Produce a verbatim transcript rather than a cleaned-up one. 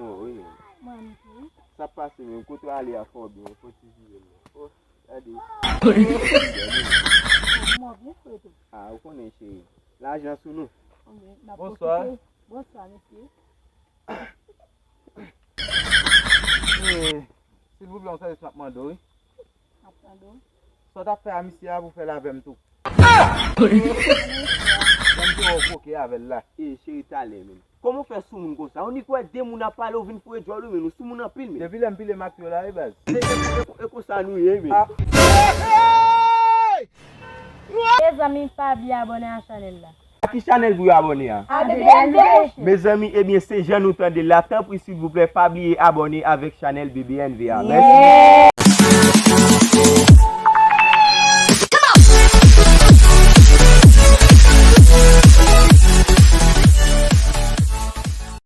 Bon, wi, men. Mwen, wi. Sa pase, men kote w ale a fò byen, fò ti viye, men. Oh, gade. Mwen byen fre tou. Ah, ou konnen, cheri. Lajan sou nou. Ok, n ap pwofite. Bonswa. Bonswa, mesye. Eh, silvouplè, yon sèvis m ap mande w, wi. M ap tande w. Sa w t ap fè a misye a pou fè l avè m tou. Jan m te wè w koke avè l la. Eh, cheri, talè, men. Kòman w fè soumoun konsa? Ou nik wè de moun ap pale, ou vin foure djòl ou, men. Ou soumoun anpil, men. Depi lè m pile mak yo la, wi, baz. E, e, e, e konsa nou ye, men. Ah. Mezanmi, pa bliye abòne a chanèl la. A ki chanèl pou yo abòne a? A B B N V. Mezanmi, ebyen, se jan nou tande l la. Tanpri, silvouplè, pa bliye abòne avèk chanèl B B N V a. Mèsi.